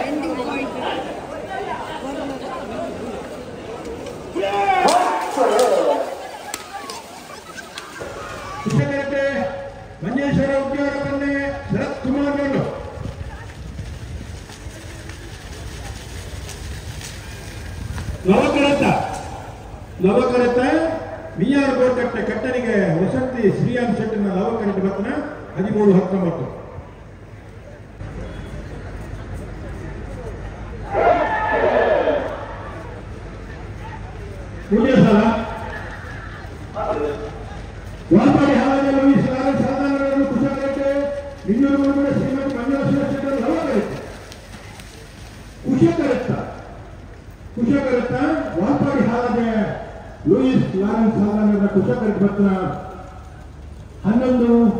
Ending point. Manjeshwar ಉದ್ಯೋಗ ಬಂದೆ ಶರತ್ ಕುಮಾರ್ ಗೌಡ. ಲವಕರತ್ತ ಲವಕರತ್ತ ಮಿಯಾರ್ ಗೋಡ್ಕಟ್ಟೆ ಕಟ್ಟನಿಗೆ ವಸಂತಿ ಶ್ರೀಯಾನ್ ಶೆಟ್ಟಿನ ಲವಕರಟ್ಟ ಬರ್ತನ 13-19. ಪುಣ್ಯಸ್ಥಳ ವಾಲ್ಪಾಡಿ ಹಾಲಲ್ಲಿ ಸಾಧಾರಣಗಳನ್ನು ಕುಶಾಲಕ್ಕೆ ಇನ್ನೂರು ಶ್ರೀಮತಿ ಮಂಜುನಾಥ ಶೆಟ್ಟರು ಲವಕರಟ್ಟ ಕುಶಕರತ್ತ ಕುಶಕರತ್ತ ವಾಲ್ಪಾಡಿ ಹಾಲದೆ ಲೂಯಿಸ್ ಲಾರೆನ್ಸ್ ಸಾಧಾರಣದ ಕುಶಕರಟ್ಟ ಬರ್ತನ 11-87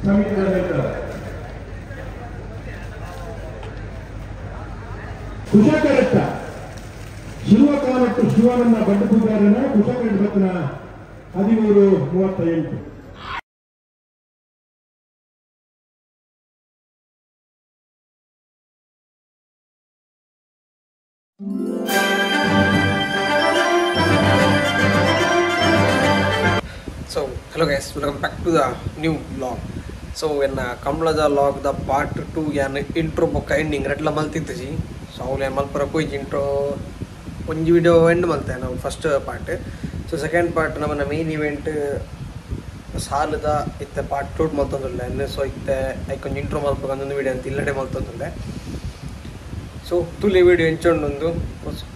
ಸಮಿತಿಯ ಕುಶಕರಟ್ಟ ಶಿವಕಾಲಟ್ಟು ಶಿವನನ್ನ ಬಂಡು ಪೂಜಾರನ ಕುಶಕರಟ್ಟ ಬರ್ತನ 13-38. So hello guys, welcome back to the new vlog. So when Kamlada log the part 2 yan intro bokka ending redla maltidji. So avulu yan malpara poiji intro onji video end malte na first part. So second part namana main event saalada itte part 2 maltondulle. So itte aikonji intro malpaga ondu video ant illade maltondulle. So tule video enchondundu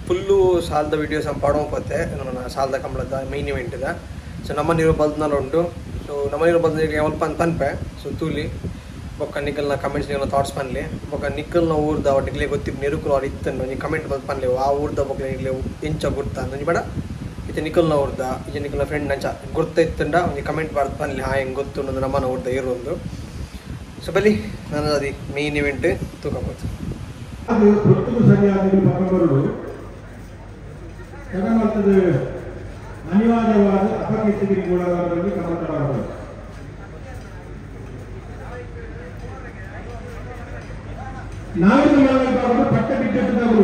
full saalda videos am padopatte namana saalda kamlada main event da. So ನಮ್ಮ ನೀರು ಬಲ್ತ್ನಾಲ ಉಂಟು. ಸೊ ನಮ್ಮ ನೀರು ಬಲ್ತ ಅಲ್ಪ ಅಂತ ಪನ್ಪೆ. ಸೊ ತೂಲಿ ಬೊಕ್ಕ ನಿಕ್ಕಲ್ನ ಕಮೆಂಟ್ಸ್ ನಿಕಲ್ನ ಥಾಟ್ಸ್ ಪನ್ಲೆ. ಬೊಕ್ಕ ನಿಕ್ಕಲ್ನ ಊರ್ದ ನಿಕ್ಲೆ ಗೊತ್ತಿಪ್ಪು ನಿರುಕುಲು ಅವ್ರು ಇತ್ತನ್ನು ಒಂಜಿ ಕಮೆಂಟ್ ಬಂದು ಪನ್ಲೆ ಆ ಊರ್ದ ಬೊಕ್ಕ ನಿಕ್ಲೆ ಎಂಚ ಗುರ್ತ ಒಂಜಿ ಬೇಡ ಇತ್ತೆ ನಿಕ್ಕಲ್ನ ಊರ್ದ ಇಜ್ಜ ನಿಕ್ಕಲ್ನ ಫ್ರೆಂಡ್ ನಂಚ ಗುರ್ತ ಇತ್ತಂಡ ಒಂಜಿ ಕಮೆಂಟ್ ಬಾರ್ದು ಪನ್ಲೆ ಹಾ ಹೆಂಗೆ ಗೊತ್ತು ನಮ್ಮನ ಊರ್ದ ಇರೋದು. ಸೊ ಬಲಿ ನಾನು ಅದು ಮೇನ್ ಇವೆಂಟ್ ತೂಕಬೋದು. ಅನಿವಾರ್ಯವಾದ ಅಪಕೀರ್ತಿಗೆ ಒಳಗಾದವರಲ್ಲಿ ಕಮತರಾಗಬಹುದು. ನಾವಿನ ಪಟ್ಟ ಬಿದ್ದವರು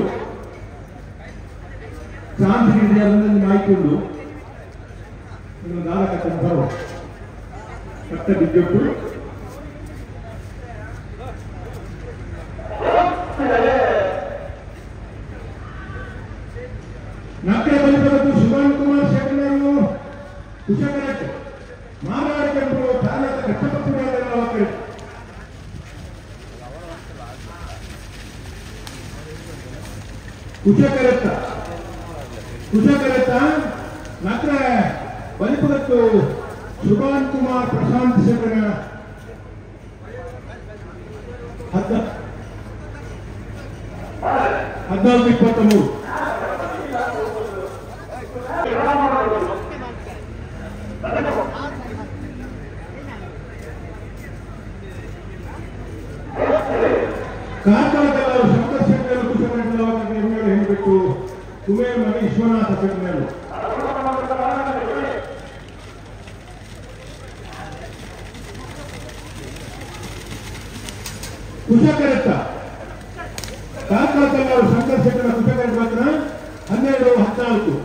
ಚಾನ್ಸ್ ನೀಡಿದ ಮಾಹಿತಿ ನಾಲ್ಕು ಪಟ್ಟ ಬಿದ್ದಟ್ಟು ನಕರೆ ಬಲಿಪದಕ್ಕೂ ಸುಭಾನ್ ಕುಮಾರ್ ಶೆಟ್ಟರನ್ನು ಕುಶಕರಟ್ಟು ಮಾರಾಟಕರು ತಾಲೂಕು ಕಟ್ಟಪಟ್ಟುಗಳ ಕುಶಕರತ್ತ ಕುಶಕರತ್ತ ನಕರೆ ಬಲಿಪದಕ್ಕೂ ಸುಭಾನ್ ಕುಮಾರ್ ಪ್ರಶಾಂತ್ ಶೆಟ್ಟರ 14-23. ಕಾರ್ಕಳದವರು ಶಂಕರ್ ಶೆಟ್ಟರು ಕುಶಕರಟ್ಟ ಹೇಳಿಬಿಟ್ಟು ಕುಬೇರ್ ಮನೆ ವಿಶ್ವನಾಥ ಶೆಟ್ಟರು ಕುಶಕರಟ್ಟ ಕಾರ್ಕಳದವರು ಶಂಕರ್ ಶೆಟ್ಟರ ಕುಶಕರಟ್ಟ ಮಾತ್ರ 12-14.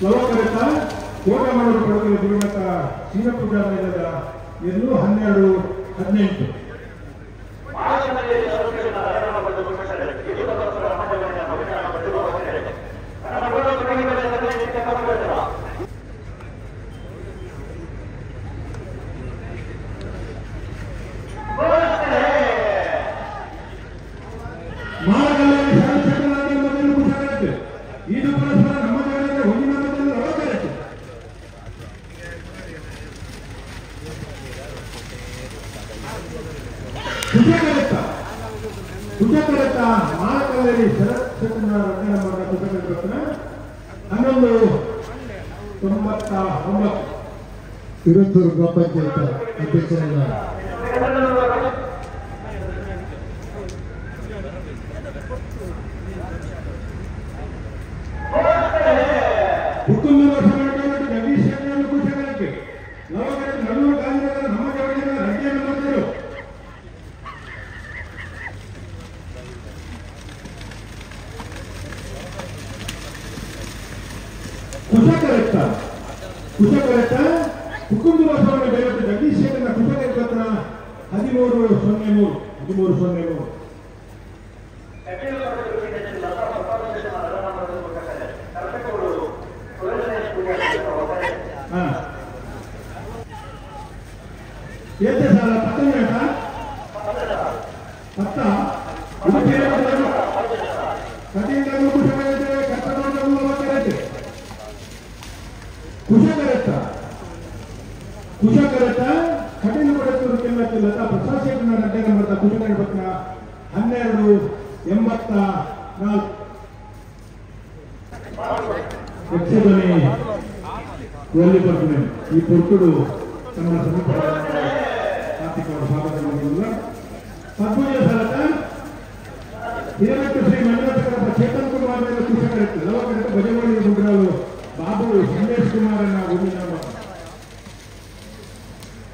ಲವಕರತ್ತ ಕೋಟಮಳೂರು ಪಡೆದ ದಿವಂಗತ ಸೀನಪುರ ಮೇಳದ 12-18. ಕುಶಕರತ್ತ ಕುಶಕರತ್ತ ಮಾಳಕಲ್ಲೇರಿ ಶರತ್ ಶೆಟ್ಟನ ಎರಡನೇ ನಂಬರ್ನ ಕುಶಕರತ್ನ 11.99. ಇರುತ್ತೂರು ಗ್ರಾಮ ಪಂಚಾಯತ್ ಅಧ್ಯಕ್ಷರಾದ ಜಗದೀಶ್ ಕುಶಕರಕ್ಕೆ ನಲ್ಲೂರು ಗಾಂಧಿನಗರ ನಮ್ಮ ಜವಳಿನ ರಡ್ಡಿಯ ನಂಬರ್. ಕುಶಕರತ್ತ ಕುಶಕರತ್ತ ಕುಕ್ಕುಂದು ಬಸವಣ್ಣ ಬೇರೆ ಜಗದೀಶ್ ಶೆಟ್ಟನ ಕುಶಕರತ್ನ 13.03 13.03. ಏತೆ ಸಾಲ ಪತ್ತನೇಟ ಪತ್ತ ಕುಶಕರತ್ತ ಕುಶಕರತ್ತ ಕಠಿಣ ಪಡತ್ತೂರು ಕೆಲ್ಲಕ್ಕೆ ಲತಾ ಪ್ರಸಾದ್ ಶೆಟ್ಟನ ರಡ್ಡೆ ನಂಬರ್ದ ಕುಶಕರತ್ನ 12.84. ಯಕ್ಷಧ್ವನಿ ಒಲ್ಲಿ ಬರ್ತೀನಿ ಈ ಪೊರ್ತುಡು ತಮ್ಮ ಸಮೀಪ ಕಾರ್ತಿಕ್ ಅವರ ಸ್ವಾಗತ ಮಾಡಿಲ್ಲ. ಪದ್ಮಜ ಸಲತ ಹಿರೇಮಠ ಶ್ರೀ ಮಂಜುನಾಥಕರಪ್ಪ ಚೇತನ್ ಕುಮಾರ್ ಮೇಲೆ ಕುಶಕರತ್ತ ಲವಕರತ್ತ ಬಜವಳ್ಳಿ ಗುಂಡ್ರಾಲು ಬಾಬು ಸಂದೇಶ್ ಕುಮಾರ್ ಅನ್ನ ಗುಂಡಿನ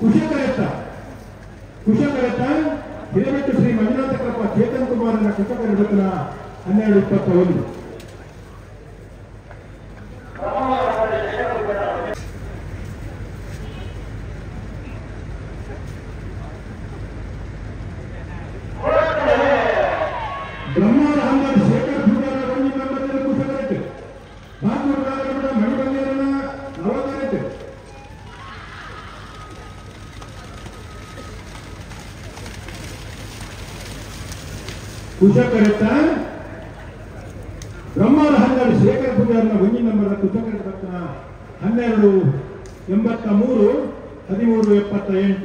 ಕುಶಕರತ್ತ ಕುಶಕರತ್ತ ಹಿರೇಮಠ ಶ್ರೀ ಮಂಜುನಾಥಕರಪ್ಪ ಚೇತನ್ ಕುಮಾರ್ ಅನ್ನ ಕುಶಕರತ್ನ 12.21. ಬ್ರಹ್ಮಾರ ಹಂದರ್ ಶೇಖರ್ ಪೂಜಾರ ಒಂಜಿ ನಂಬರ್ ಕುಶಕರತ್ತೆ ಬಾಗೂರು ನಾಗರಮಠ ಮಣಿಬಂಗೇರನ ನವಕರತ್ತೆ ಕುಶಕರತ್ತ ಬ್ರಹ್ಮಾರ ಹಂದರ್ ಶೇಖರ್ ಪೂಜಾರನ ಒಂಜಿ ನಂಬರ್ ಕುಶಕರತ್ನ 12.83 13.78.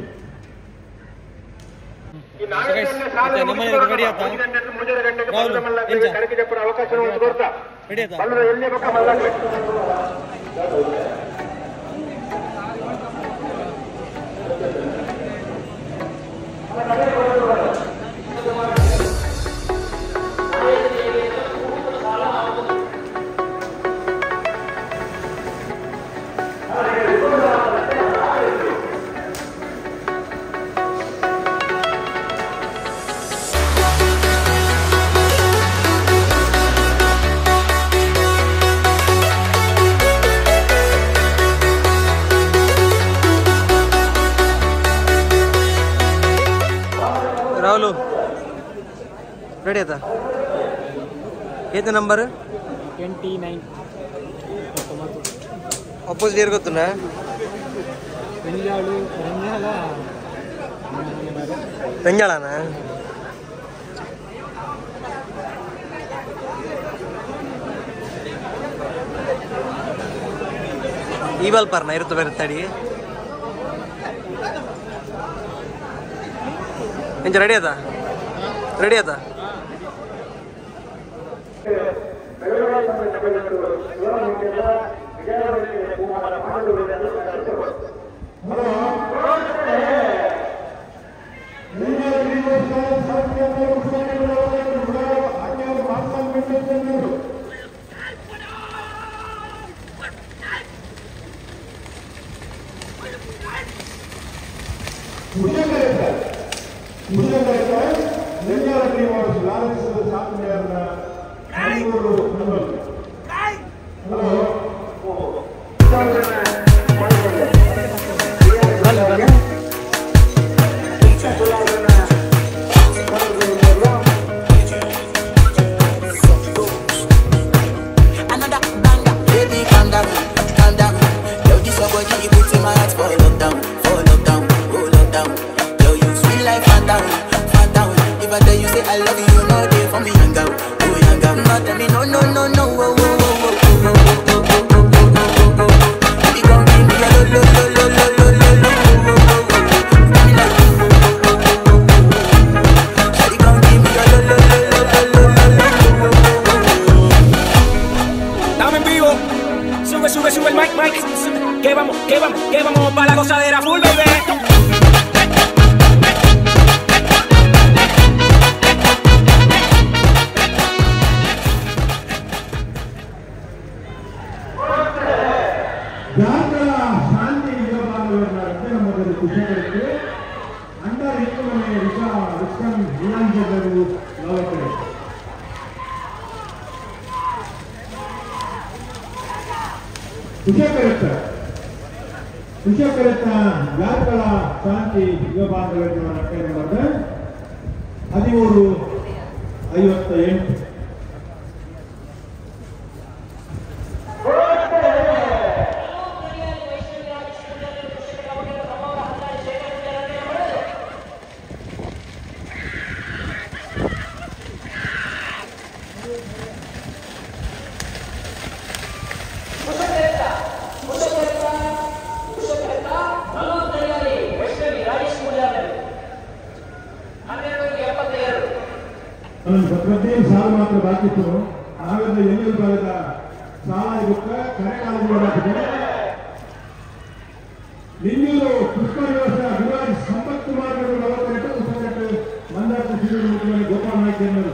ರಾಹುಲ್ ರೆಡಿ ಆಯ್ತಾ? ಏತ number 29. Opposite year ಗೊತ್ತುಂಡ? ರೆಂಜಾಳನ ಈ ಬಲ್ಪರ್ನ ಇರುತ್ತ ಬೇರೆ ತಡಿ. ಎಂಚ ರೆಡಿ ಆಯ್ತಾ? ರೆಡಿ ಆಯ್ತಾ? Vikram ನೀಲಾಂಜರು ಲವಕರೆ. ಕುಶಕರತ್ತ ಯಾರ್ಕಳ ಶಾಂತಿ ಯುವ ಬಾಂಧವ್ಯ ನಂಬರ್ 13:58. ಭದ್ರತೆಯ ಸಾಲ ಮಾತ್ರ ಬಾಕಿ ಇತ್ತು. ನಾವೆಲ್ಲ ಎಲ್ಲಿ ವಿಭಾಗದ ಸಾಲ ಇದಕ್ಕ ಕರೆಕಾಲದ ನಿನ್ನೂರು ಪುಷ್ಪ ನಿವಾಸ ಗುರುರಾಜ್ ಸಂಪತ್ ಕುಮಾರ್ ನಲವತ್ತೆಂಟು ಉಪಕಟ್ಟು ಮಂದಾರ ಮುಖ್ಯಮಂತ್ರಿ ಗೋಪಾಲ್ ನಾಯ್ಕ ಎನ್ನರು.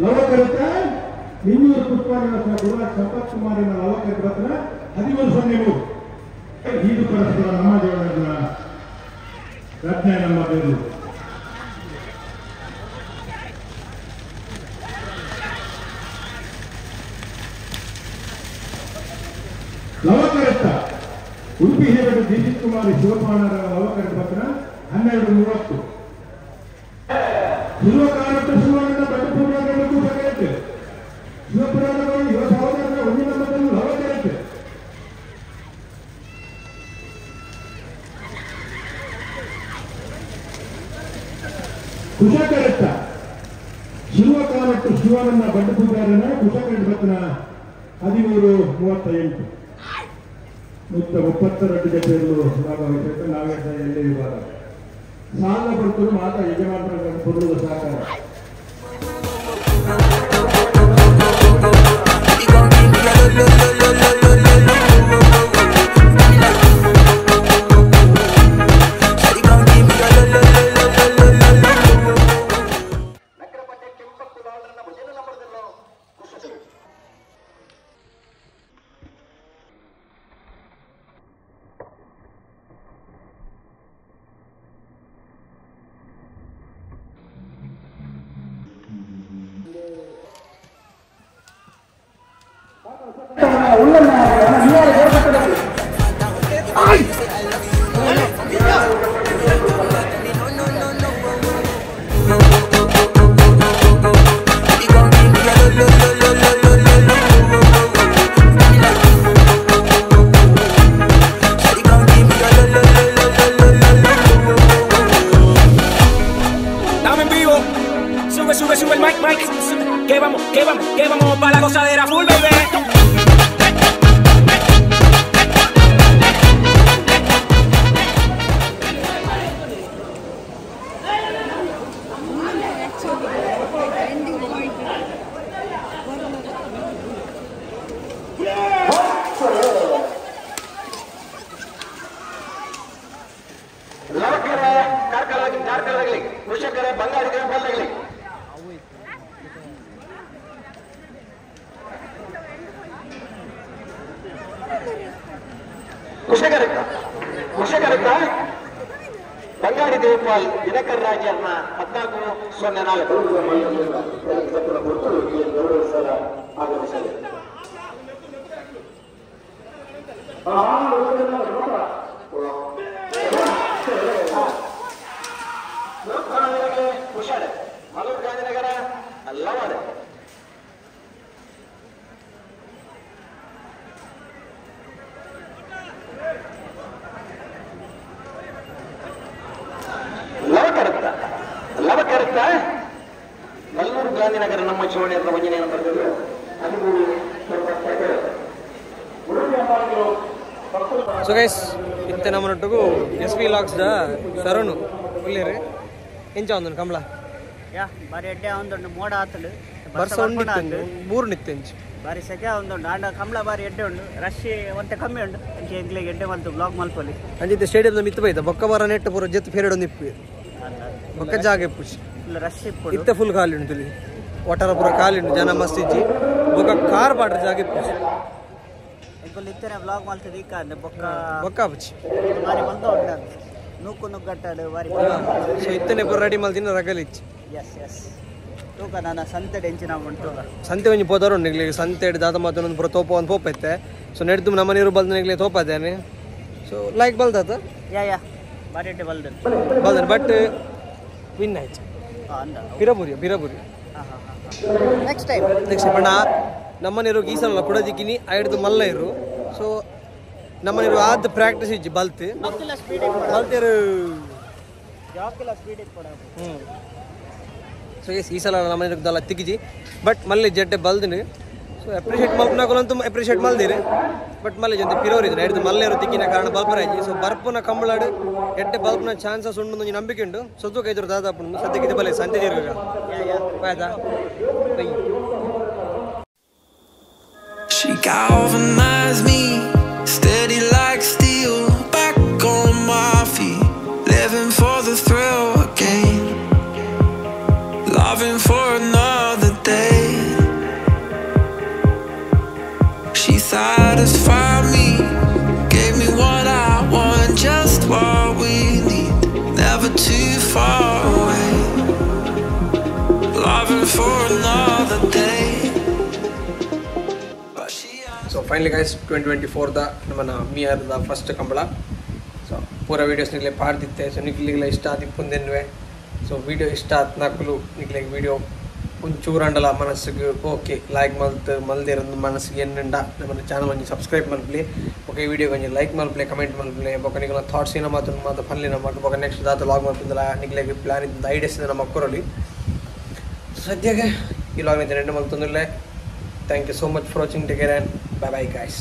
ಲವಕರತ ನಿನ್ನೂರು ಪುಷ್ಪ ನಿವಾಸ ಗುರುರಾಜ್ ಸಂಪತ್ ಕುಮಾರ್ ಲವಕರತ 13:03. ಈದು ಪರಸ್ಪರ ನಮ್ಮ ದೇವರ ರತ್ನ ನಮ್ಮ ದೇವರು. ಲವಕರತ್ತ ಉಡುಪಿ ಹಿರೇಮಠ ದೀಪಿತ್ ಕುಮಾರಿ ಶಿವಪಾಣರ ಲವಕರತ ಪತ್ರ 12:30. ಶಿವಕಾಲಕ್ಕೆ ಶಿವಾನಂದ ಭಟ್ಟಪೂರ್ಣಗಳು ಬರೆಯುತ್ತೆ. ಶಿವಪುರಾಣಗಳು ಯುವ ಸಹೋದರರ ಒಂದು ನಂಬರನ್ನು ಲವಕರತ್ತೆ. ಕುಶಕರತ್ತ ಶಿವಕಾಲಕ್ಕೆ ಶಿವಾನಂದ ಬಂಡಪೂಜಾರನ ಕುಶಕರಟ್ಟ ಬತ್ತನ 13:38. 132 ಜತೆಯಲ್ಲೂ ಭಾಗವಹಿಸಿದ ನಾವೇ ಎಲ್ಲೇ ವಿಭಾಗ ಸಾಲ ಬರ್ತರು ಮಾತಾ ಯಜಮಾನರ ಕೊಡುವ ಸಹಕಾರ. Sube, sube, sube el mic, mic. Que vamos, que vamos, que vamos pa' la gozadera full, baby. Bangadi Devpal Dinakar ರಾಜರ್ನ 14:04 ಆಗಮಿಸಲಿದೆ. ಮಲೂರು ಗಾಂಧಿನಗರ ಲವಾಡೆ. ಲವಕರತ್ತ ಮಲ್ಲೂರು ಗಾಂಧಿನಗರ ನಮ್ಮ ಚುನಾವಣೆ ಒಂಜನೇ ನಂಬರ್ 13. So guys ಇತ್ತೆ ನಮ್ಮನೊಟ್ಟಿಗೂ S V LOX the Sharanu ಉಳ್ಳೇರು ಎಂಚ ಒಂದು ಕಮಲ ಯಾ ಬಾರಿ ಎಡ್ಡೆ ಒಂದುಂಡು ಮೋಡ ಆತುಂಡು ಬರ್ಸ ಉಂಡಿತ್ತು ಮೂರು ನಿತ್ತೆಂಚು ಬಾರಿ ಸೆಕೆ ಒಂದುಂಡು ಆಂಡ ಕಮಲ ಬಾರಿ ಎಡ್ಡೆ ಉಂಡು ರಶ್ ಒಂತೆ ಕಮ್ಮಿ ಉಂಡು ಅಂಚೆ ಎಂಕ್ಲೆಗ್ ಎಡ್ಡೆ ಮಲ್ತು ಬ್ಲಾಗ್ ಮಲ್ಪೊಲಿ ಅಂಚಿತ್ತೆ ಸ್ಟೇಡಿಯಂದ ಮಿತ್ತು ಬೈತ ಬೊಕ್ಕ ಬಾರ ನೆಟ್ ಪೂರ ಜೆತ್ ಫೇರಡ್ ಒಂದು ಇಪ್ಪು ಬೊಕ್ಕ ಜಾಗ ಇಪ್ಪುಜಿ ಫುಲ್ ರಶ್ ಇಪ್ಪು ಇತ್ತೆ ಫುಲ್ ಖಾಲಿ ಉಂಟು ಇಲ್ಲಿ ಒಟ್ಟಾರ ಪೂರ ಖಾಲಿ ಉಂಟು ಜನ ಮಸ್ತ್ ಇಜ್ಜಿ ಬೊಕ್ಕ ಕಾರ್ ಪಾಡ್ರ ಜಾಗ ಇಪ್ಪುಜಿ. ಎಂಕುಲು ಇತ್ತನೆ ವ್ಲಾಗ್ ಮಲ್ತದ ಇಕ್ಕ ಅಂದ್ ಬೊಕ್ಕ ಬೊಕ್ಕ ಆಪುಜಿ ಬಾರಿ ಮಲ್ತ ಉಂಡು ನೂಕು ನುಗ್ಗಟ್ಟಾಡು ಬಾರಿ. ಸೊ ಇತ್ತನೆ ಪೂರ ರೆಡಿ ಮಲ್ತಿನ ರಗಲಿಚ್ಚಿ. ಎಸ್ ಎಸ್ ತೂಕ ನಾನು ಸಂತೆ ಎಂಚಿನ ಉಂಟು ಸಂತೆ ಒಂಜಿ ಪೋದಾರು ನಿಗ್ಲಿ ಸಂತೆ ದಾದ ಮಾತೊಂದು ಪೂರ ತೋಪ ಒಂದು ಪೋಪೈತೆ. ಸೊ ನೆಡ್ದು ನಮ್ಮ ನೀರು ಬಲ್ದ ನಿಗ್ಲಿ ತೋಪದೇನೆ. ಸೊ ಲೈಕ್ ಬಲ್ದಾತ ಯಾ ಯಾ ಬಾರಿ ಎಡ್ಡೆ ಬಲ್ದನ್ ಬಲ್ದನ್ ಬಟ್ ವಿನ್ ಆಯ್ತು. ಬಿರಬುರಿ ಬಿರಬುರಿ ನೆಕ್ಸ್ಟ್ ಟೈಮ್ ನೆಕ್ಸ್ಟ್ ಬಣ್ಣ ನಮ್ಮ ನೀರು ಗೀಸಲ್ಲ ಕುಡಜಿಕ್ಕಿನಿ ಐಡ್ದು ಮಲ್ಲ ಇರು. ಸೊ ನಮ್ಮ ನೀರು ಆದ ಪ್ರಾಕ್ಟೀಸ್ ಇಜ್ಜಿ ಬಲ್ತ್ ಬಲ್ತೇರು. ಸೊ ಎಸ್ ಈ ಸಲ ನಮ್ಮ ನೀರು ತಿಕ್ಕಿಜಿ ಬಟ್ ಮಲ್ಲಿ ಜಡ್ಡೆ ಬಲ್ದಿನಿ. ಸೊ ಅಪ್ರಿಷಿಯೇಟ್ ಮಲ್ಪನಾಕುಲಂತೂ ಅಪ್ರಿಷಿಯೇಟ್ ಮಲ್ದಿರಿ ಬಟ್ ಮಲ್ಲೆ ಜೊತೆ ಪಿರೋರು ಇದ್ರೆ ಎಡ್ದು ಮಲ್ಲೇರು ತಿಕ್ಕಿನ ಕಾರಣ ಬಲ್ಪರಾಜಿ. ಸೊ ಬರ್ಪುನ ಕಂಬಳಾಡು ಎಡ್ಡೆ ಬಲ್ಪನ ಚಾನ್ಸಸ್ ಉಂಡು ಒಂಜಿ ನಂಬಿಕೆ ಉಂಡು. ಸದ್ದು ಕೈದ್ರು ದಾದಾಪುಂಡು ಸದ್ಯಕ್ಕೆ ಬಲೆ ಸಂತೆ ದೀರ್ಘ ಆಯ್ತಾ. She galvanized me, steady like steel, back on my feet, living for the thrill again, loving for another day. She satisfied me, gave me what I want, just what we need, never too far away, loving for another day. So finally guys 2024 the ನಮ್ಮನ್ನ ಮಿಯರ್ದ first Kambala. ಸೊ ಪೂರ videos ನಿಗ್ಲೆ ಪಾಡ್ದಿತ್ತೆ. ಸೊ ನಿಗ್ಲಿಗ್ಲ ಇಷ್ಟ ಆದಿಪ್ಪುಂದೆನ್ನುವೆ. ಸೊ video ಇಷ್ಟ ಆತ್ನಾಕುಲು ನಿಗ್ಲಿಗೆ video ಒಂಚೂರಂಡಲ ಮನಸ್ಸಿಗೆ okay like ಮಲ್ತು ಮಲ್ದಿರೋದು ಮನಸ್ಸಿಗೆ ಎನ್ನುಂಡ ನಮ್ಮನ್ನ ಚಾನಲ್ ಒಂಜಿ ಸಬ್ಸ್ಕ್ರೈಬ್ ಮಲ್ಪಲಿ ಓಕೆ ವೀಡಿಯೋ ಒಂಜಿ ಲೈಕ್ ಮಲ್ಪಲೆ ಕಮೆಂಟ್ ಮಲ್ಪಲೆ ಬೊಕ ನಿಗ್ಲ ಥಾಟ್ಸ್ ಏನ ಮಾತು ಮಾತು ಫನ್ಲಿ ನಮ್ಮ ಬೊಕ ನೆಕ್ಸ್ಟ್ ದಾತ ಲಾಗ್ ಮಲ್ಪಂದಲ ನಿಗ್ಲಿಗೆ ಪ್ಲಾನ್ ಇದ್ದ ಐಡಿಯಾಸ್ ನಮ್ಮ ಕೊರಲಿ. ಸದ್ಯಕ್ಕೆ ಈ ಲಾಗ್ ನಿಂತ ರೆಂಡು ಮಲ್ತೊಂದಿಲ್ಲ. Thank you so much for watching. Take care and bye bye guys.